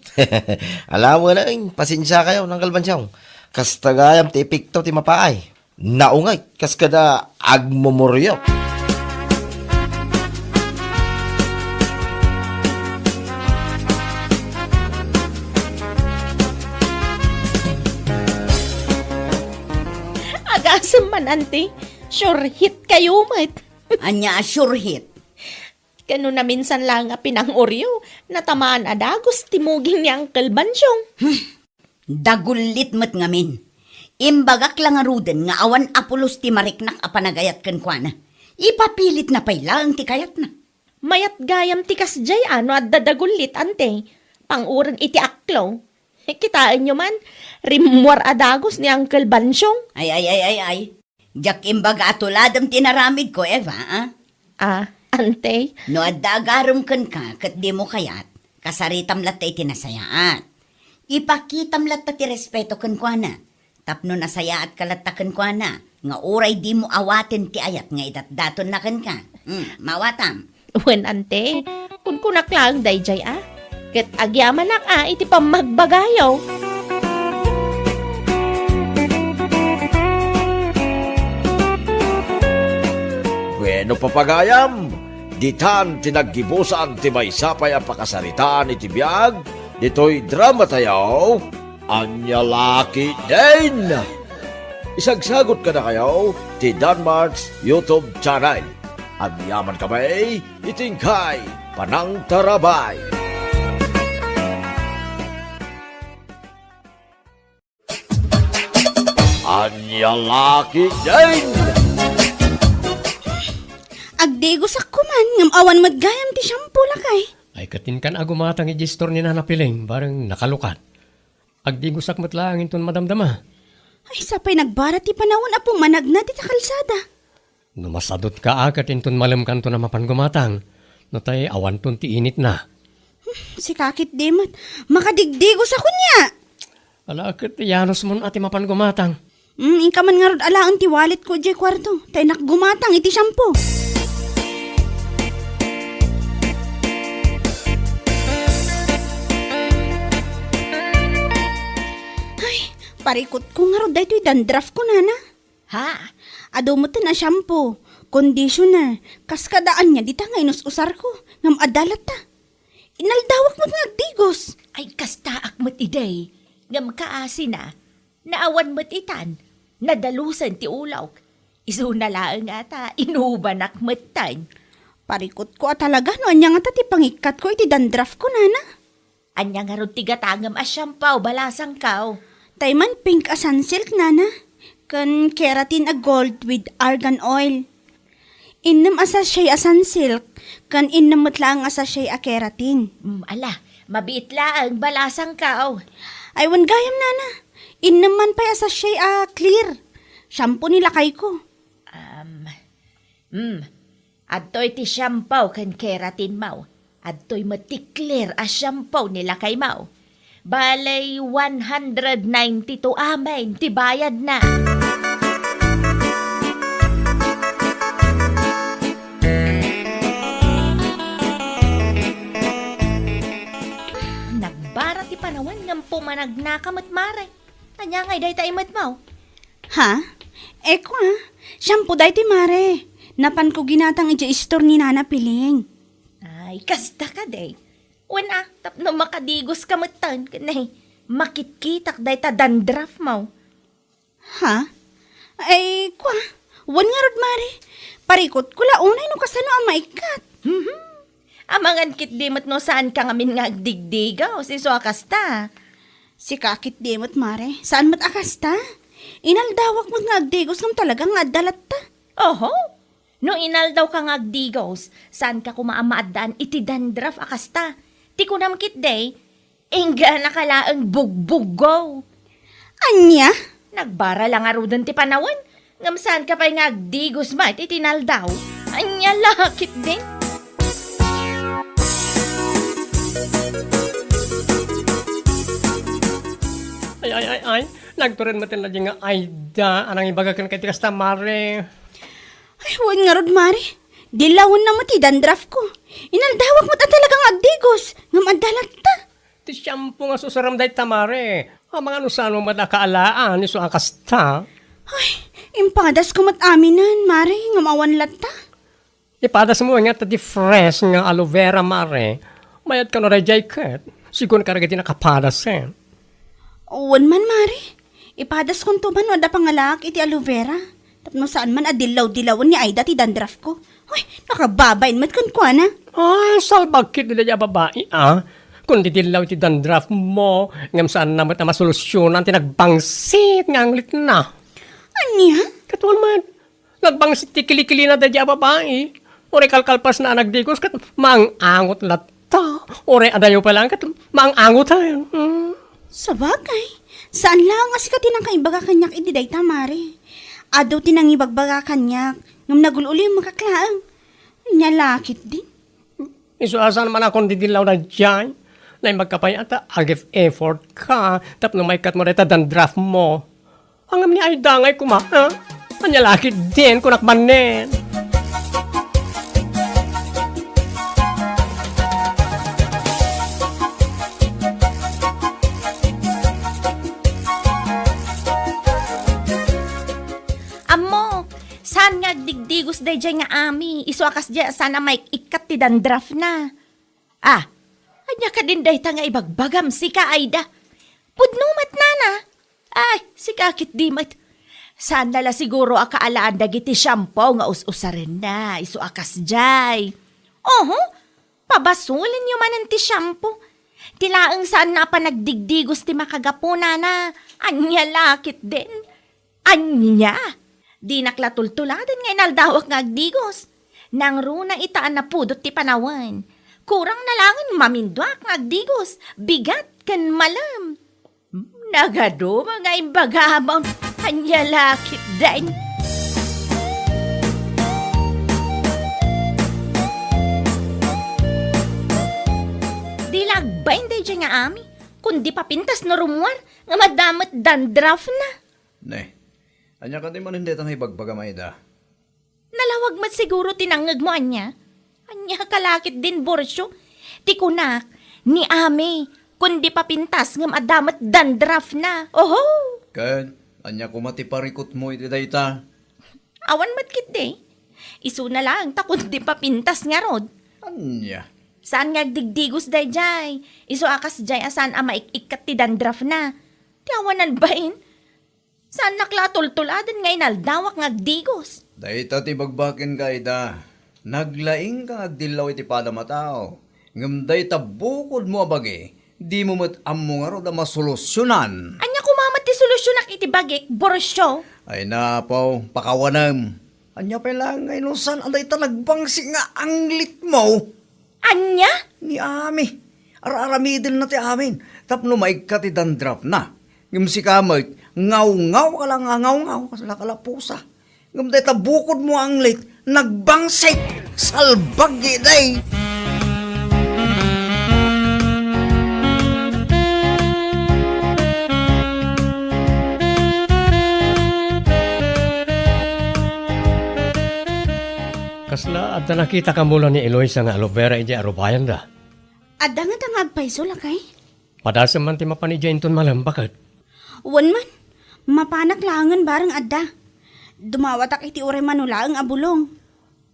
Ala, wen, pasensia kayo, Angkel Bansyong. Kasta gayam ti epekto ti mapaay. Naunget, kas kada agmumuriot. Agasem man, Ante. Sure hit kayo met. Ania a sure hit? Ken no naminsan laeng a pinang-uryo, natamaan a dagus ti muging ni Uncle Bansyong. Hmm. Dagullit met ngamin. Imbagak la ngaruden nga awan a pulos ti mariknak a panagayat kenkuana. Ipapilitna pay laeng ti kayatna. Mayat gayam ti kasdiay a no adda dagullit, Ante. Panguren iti aklo. Kitaenyo man, rimmuar a dagus ni Uncle Bansyong. Ay, ay, ay, ay, ay. Diak imbaga a tuladem ti inaramidko, Eva, a? Ah, Ante? No adda agarem kenka ket dimo kayat, kasaritam latta iti nasayaat. Ipakitam latta ti respeto kenkuana, tapno nasayaatka latta kenkuana, nga uray dimo awaten ti ayat nga idatdatonna kenka. Hmm, mawatam. Wen, Ante, kunkunak laeng daydiay a. Ket agyamanak a iti pammagbagayo. Bueno, papagayam, ditan ti naggibusan ti maysa pay a pakasaritaan iti biag ditoy drama tayo. Ania la ketdin? Isagsagot kadakayo ti Danmart's YouTube channel. Agyaman kami iti inkay panangtarabay. Ania la ketdin? Agdigosakko man, ngem awan met gayam ti shampoo, lakay. Ay, katinkan a gumatang iti istor ni Nana Piling, bareng nakalukat. Agdigosak met laeng inton madamdama. Ay, sapay nagbara ti panawen a pumanagna dita kalsada. No masadutka a ket inton malemkanton a mapan gumatang, no tay awanton ti initna. Hmm, sika ketdi met, makadigdigos a kuniak. Ala ket yanosmon a ti mapan gumatang. Hmm, inka man ngarud alaen ti walletko idiay kuarto, ta innak gumatang iti shampoo. Ay, parikutko ngarud daytoy dandruffko, nana. Ha? Adu metten a shampoo, conditioner, kas kada ania dita nga inus-usarko, ngem adda latta. Inaldawak met nga agdigos. Ay, kastaak met idi, ngem kaasina, naawan met itan, nadalusen ti ulok. Isuna laeng ngata, inubanak metten. Parikutko a talaga no ania ngata ti pangikkatko iti dandruffko, nana. Ania ngarud ti gatangem a shampoo, balasangko? Tay man pink a Sunsilk, nana, ken keratin a gold with argan oil. Innem a sachet a Sunsilk, ken innem met laeng a sachet a keratin. Mm, ala, mabiit laeng, balasangko. Ay, wen gayam, nana. Innem man pay a sachet a clear. Shampoo ni lakayko. Um, mm, Adtoy ti shampoo ken keratinmo. Adtoy met ti clear a shampoo ni lakaymo. Bale, one hundred ninety-two amin ti bayadna. Nagbara ti panawen ngem pumanagnaka met, mare. Ania ngay dayta imetmo? Ha? Eko a, shampoo daytoy, mare. Napanko ginatang idiay istor ni Nana Piling. Ay, kasta kadi. Wen a, tapno makadigoska metten, ken, ay, makitkitak dayta dandruffmo. Ha? Ay, kua, wen ngarud, mare. Parikutko la unay no kasano a maikkat. Mhm. Amangan ketdi met no saanka ngamin nga agdigdigos, isu a kasta. Sika ketdi met, mare. Saan met a kasta? Inaldawak met nga agdigos ngem talaga nga adda latta. Oho. No inaldawka nga agdigos, saanka koma a maaddaan iti dandruff a kasta. Ti kunam ketdi, ingganaka laeng bugbuggo. Ania? Nagbara la ngaruden ti panawen, ngem saanka pay nga agdigos met iti inaldaw. Ania la ketdin? Ay, ay, ay, ay. Nagtured met laeng nga Aida a nangibaga kenka iti kasta, Mare. Ay, wen ngarud, Mare. Dillawenna met ti dandruff ko. Inaldawak met a talaga nga agdigos. Ngem adda latta. Ti shampoo nga susuram dayta, Mare. Amangan no saan met a kaalaan isu a kasta. Ay, impadasko met aminen, Mare, ngem awan latta. Ipadasmo nga ta ti fresh nga aloe vera, Mare. Mayat kano daydiay ket. Sigun ka dagiti nakapadasen. Wen man, Mare. Ipadaskonto man no adda pangalaak iti aloe vera. Tapno saan man a dillaw-dillawen ni Aida ti dandruff ko. Hoy, nakababain met kenkuana. Ay, salbag ketdi daydiay a babai, a. Kun didillaw iti dandruff mo, ngem saanna met a masolusionan ti nagbangsit nga anglitna. Ania? Ket wen met, nagbangsit ti kilikilina daydiay a babai. Uray kalkalpasna a nagdigos ket maang-angot latta. Uray adayo pay laeng ket maang-angoten. Hmm. Sabagay, saan laeng a sika ti nangkaibaga kaniak idi dayta, Mare. Adu ti nangibagbaga kaniak, ngem nagul-ulimek laeng. Ania la ketdin? Isu a saan man a kon didillaw daydiay. Naimbag ka pay a ta ag-effort ka tapno maikkat mo dayta dandruff mo. Ngem ni Aida ngay koma, ha? Ania la ketdin, kunak manen. Ammok, saan nga agdigdigos daydiay nga Ami, isu a kasdiay a saan a maik-ikkat ti dandruffna. Ah, ania kadin dayta nga ibagbagam, sika, Aida? Pudno met, nana. Ay, sika ketdi met. Saanna la siguro a kaalaan dagiti shampoo nga us-usarenna, isu a kasdiay. Oho, pabasolenyo manen ti shampoo. Ti laeng saanna a panagdigdigos ti makagapu, nana. Ania la ketdin? Ania? Dinak la tultuladen nga inaldawak nga agdigos. Nangruna ita a napudot ti panawen. Kurangna laengen maminduak nga agdigos, bigat ken malem. Nagaduma nga imbagam. Ania la ketdin? Di la agbain daydiay nga Ami, kundi papintas no rummuar nga adda met dandruffna. Ne, ania kadi manen dayta nga ibagbagam, Aida? Nalawag met siguro ti nangngegmo, ania? Ania ka la ketdin, Borcio? Ti kunak, ni Ami, kundi papintas ngem adda met dandruffna. Oho! Ken, ania koma ti parikutmo iti dayta? Awan met ketdi. Isuna laeng ta kundi papintas ngarud. Ania? Saan nga agdigdigos daydiay? Isu a kasdiay a saan a maik-ikkat ti dandruffna. Ti awanan bain? Saannak la a tultuladen nga inaldawak nga agdigos. Dayta ti bagbakin, Aida. Naglaingka nga agdillaw iti padam a tao. Ngem dayta bukodmo a bagi, dimo met ammo ngarud a masolusionan. Ania koma met ti solusionak iti bagik, Borcio? Ay, napaw, pakawanem. Ania pay laeng nga inusan a dayta nagbangsit nga anglitmo? Ania? Ni Ami. Ar-aramidenna ti amin tapno maikkat ti dandruffna. Ngem sika met, ngawngaw ka la nga ngawngaw, kasla ka la pusa. Ngem dayta bukodmo a anglit, nagbangsit. Salbag, Aida. Kasla adda nakitak a mula ni Eloisa nga aloe vera idiay arubayanda? Adda ngata nga agpayso, lakay? Padasem man ti mapan idiay inton malem, baket? Wen man, mapanak laengen bareng adda. Dumawatak iti uray mano laeng a bulong.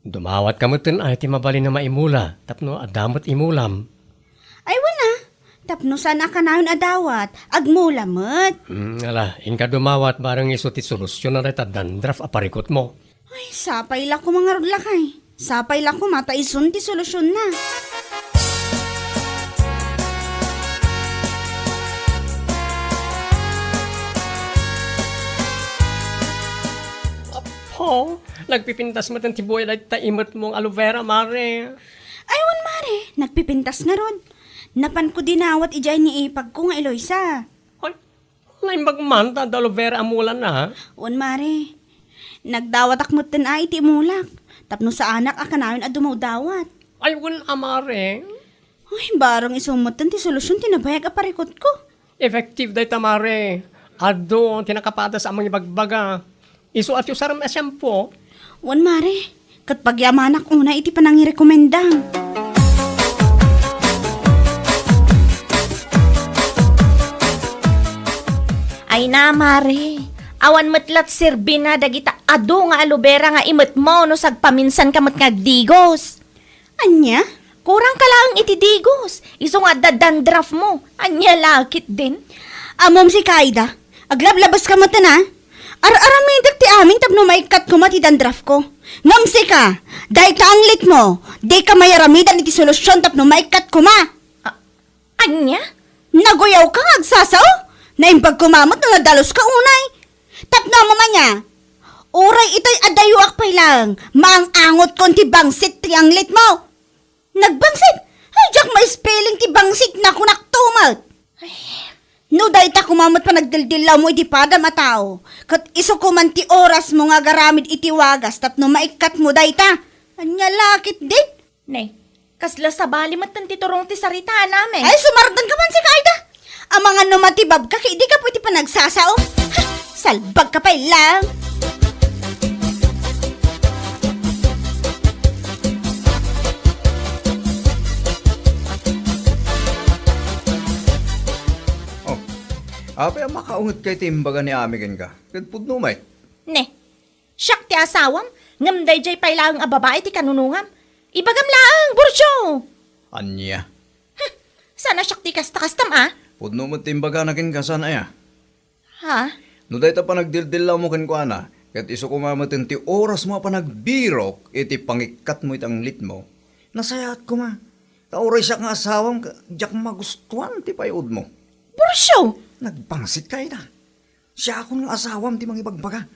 Dumawatka metten ay ti mabalin a maimula tapno adda met imulam. Ay, wen a, tapno saan a kanayon a dawat, agmula met. Hmm, ala, inka dumawat bareng isu ti solusion na dayta dandruff a parikutmo. Ay, sapay la koma ngarud, lakay. Sapay la koma ta isun ti solusionna. Apo, nagpipintas met ti buya dayta imetmo nga aloe vera, Mare. Ay, wen, Mare, nagpipintas ngarud. Napanko dinawat idiay ni ipagko nga Eloisa. Ay, naimbag man ta adda aloe vera a mulana, ha? Wen, Mare. Nagdawatak metten a iti imulak, tapno saanak a kanayon a dumawdawat. Ay, wen a, mare. Ay, barang isu metten ti solusion ti nabayag a parikutko. Effective dayta, mare. Adu ti nakapadas a mangibagbaga. Isu a ti usarem a shampoo. Wen, mare. Ket pagyamanak unay iti panangirekomendam. Ay na, mare. Awan met lat serbina dagita adu nga aloe vera nga imetmo no sagpaminsanka met nga agdigos. Ania? Kurangka laeng iti digos. Isu nga adda dandruff mo. Ania la ketdin? Ammom sika, Aida. Aglablabeska metten a. Ar-aramidek ti amin tapno maikkat koma ti dandruff ko. Ngem sika, dayta anglit mo, dika mayaramidan iti solusion tapno maikkat koma. A-, ania? Naguyawka nga agsasao? Naimbag koma met no nadaluska unay. Tapno ammom ania? Uray itoy a dayoak pay laeng, maang-angotkon ti bangsit ti anglit mo. Nagbangsit? Ay, diak ma-spelling ti bangsit, nakunakto met. Ay. No dayta koma met panagdildillawmo iti padam a tao, ket isu koman ti orasmo nga agaramid iti wagas tapno maikkat mo dayta. Ania la ketdin? Ne, kasla sabali metten ti turong ti saritaanami. Ay, sumardenka man sika, Aida. Amangan no matibabka ket dika pwede panagsasao. Ha, salbagka pay laeng. Oh, apay a makaungetka iti imbaga ni Ami kenka? Ket pudno met. Ne, siak ti asawam, ngem daydiay pay laeng a babai ti kanunongam. Ibagam laeng, Burcio! Ania? Huh, saan a siak ti kasta-kastam, a? Pudno met ti imbagana kenka, saan aya? Ha? No dayta panagdildillawmo kenkuana, ket isu koma metten ti orasmo a panagbirok iti pangikkatmo iti anglitmo, nasayaat koma. Ta uray siak nga asawam, diak magustuan ti pay-odmo. Burcio! Nagbangsitka, Aida. Siakon nga asawam ti mangibagbaga.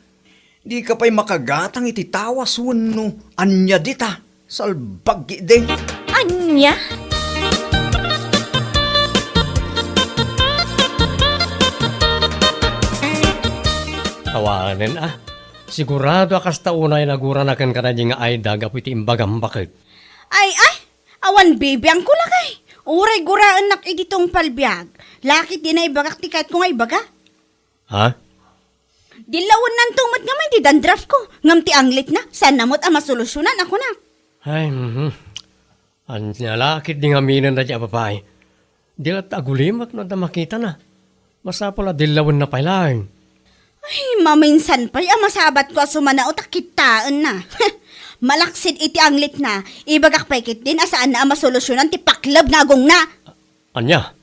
Dika pay makagatang iti tawas wenno ania dita. Salbag ketdi. Ania? Awanen a. Sigurado a kasta unay nagurana kenka daydiay nga Aida gapu iti imbagam baket. Ay, ay! Awan bibiangko lakay. Uray guraennak iti tungpal biag. La ketdi naibagak ti kayatko nga ibaga. Ha? Dillawennanto met ngamin ti dandruff ko, ngem ti anglitna, saanna met a masolusionan a kunak. Ay, mhm. Ania la ketdi ngaminen daydiay a babai? Di latta agulimek no adda makitana. Masapul a dillawenna pay laeng. Ay, maminsan pay a masabatko a sumanao ta kittaenna. Malaksid iti anglitna, ibagak pay ketdin a saanna a masolusionan ti pakleb nga agongna. Ania?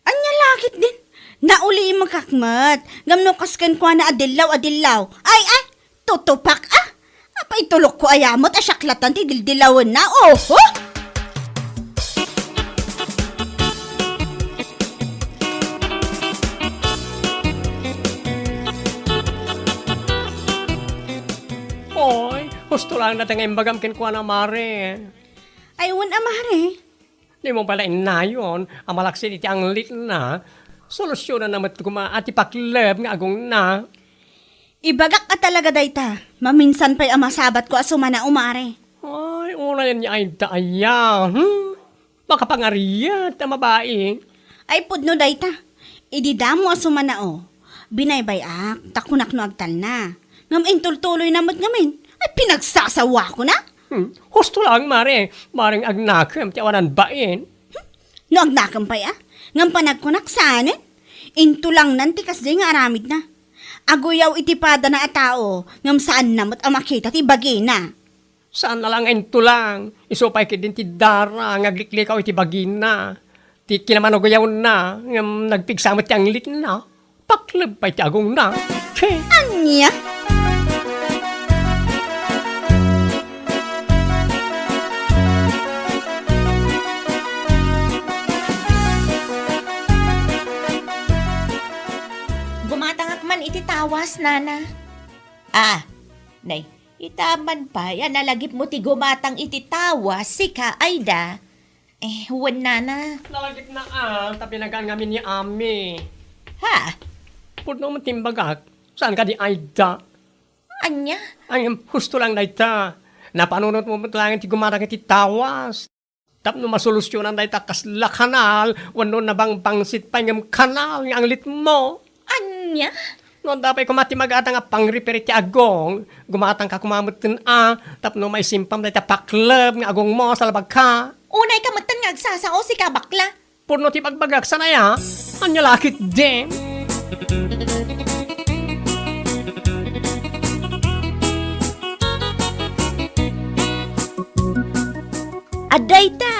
Ania la ketdin? Naulimekak met. Ngem no kas kenkuana a dillaw a dillaw. Ay, ay! Tutupak a! Apay tulokko aya met a siak latta ti dildilawenna? Oho! Oy, husto laeng dayta nga imbagam kenkuana, mare. Ay, wen a, mare. Dimo pay la innayon a malaksid iti anglitna. Solusionanna met koma a ti pakleb nga agongna. Ibagak a talaga dayta. Maminsan pay a masabatko a sumanao, mare. Ay, unayen ni Aida aya, hmm? Makapangariat a babai. Ay, pudno dayta. Idi damo a sumanao, binaybay-ak, ta kunak no agtalna. Ngem intultuloyna met ngamin. Ay, pinagsasawakona. Hmm, husto laeng, mare. Maring agnakem ti awanan bain. Hmm? No agnakem pay a? Ngem panagkunak saanen? Intulangnan ti kasdiay nga aramidna. Aguyaw iti padana a tao, ngem saanna met a makita ti bagina. Saanna la nga intulang, isu pay ketdin ti dara nga agliklikaw iti bagina. Ti kinamanaguyawenna, ngem nagpigsa met ti anglitna. Pakleb pay ti agongna. Ania? Gumatangak man iti tawas, nana. Ah, nay, ita man pay a nalagipmo ti gumatang iti tawas, sika, Aida. Eh, wen, nana. Nalagipna a, ta pinagaan ngamin ni Ami. Ha? Pudno met ti imbagak, saan kadi Aida? Ania? Ay, husto lang dayta. Napanunotmo met laeng ti gumatang iti tawas. Tapno masolusyonan dayta kasla kanal, wenno nabangbangsit pay ngem kanal nga anglitmo. Ania? No, adda pay koma ti magatang a pangrepair iti agong, gumatangka koma metten a, tapno maisimpam dayta pakleb nga agongmo, salbagka. Unayka metten nga agsasao, sika bakla. Purno ti bagbagak, sanaya? Ania la ketdin? Adda ita,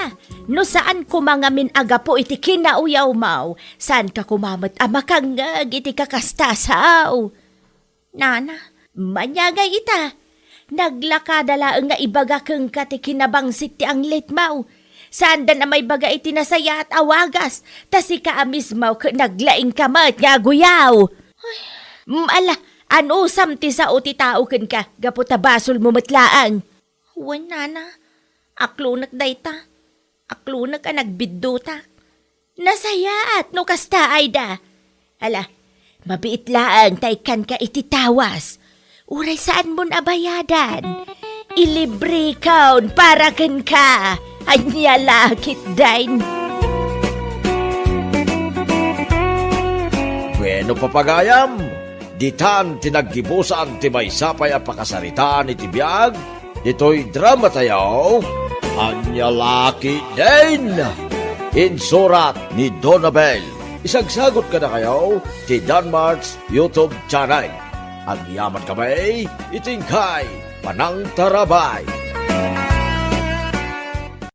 no saan koma ngamin a gapu iti kinauyawmo, saanka koma met a makangngeg iti kakasta a sao. Nana, maniagay ita. Naglakada laeng nga ibaga kenka ti kinabangsit ti anglitmo. Saandan a maibaga iti nasayaat a wagas, ta sika a mismo ket naglaingka met nga aguyaw. Ay, mm, ala, anusam ti sao ti tao kenka, gapu ta basolmo met laeng. Wen, nana, aklonek dayta. Aklonek a nagbiddutak. Nasayaat no kasta, Aida. Ala, mabiit laeng ta ikkanka iti tawas. Uray saanmon a bayadan. Ilibrekon para kenka. Ania la ketdin? Bueno, papagayam, ditan ti naggibusan ti maysa pay a pakasaritaan iti biag ditoy dramatayo, Ania la ketdin? Insurat ni Donabel. Isagsagot kadakayo ti Danmart's YouTube channel. Agyamankami iti inkay panangtarabay.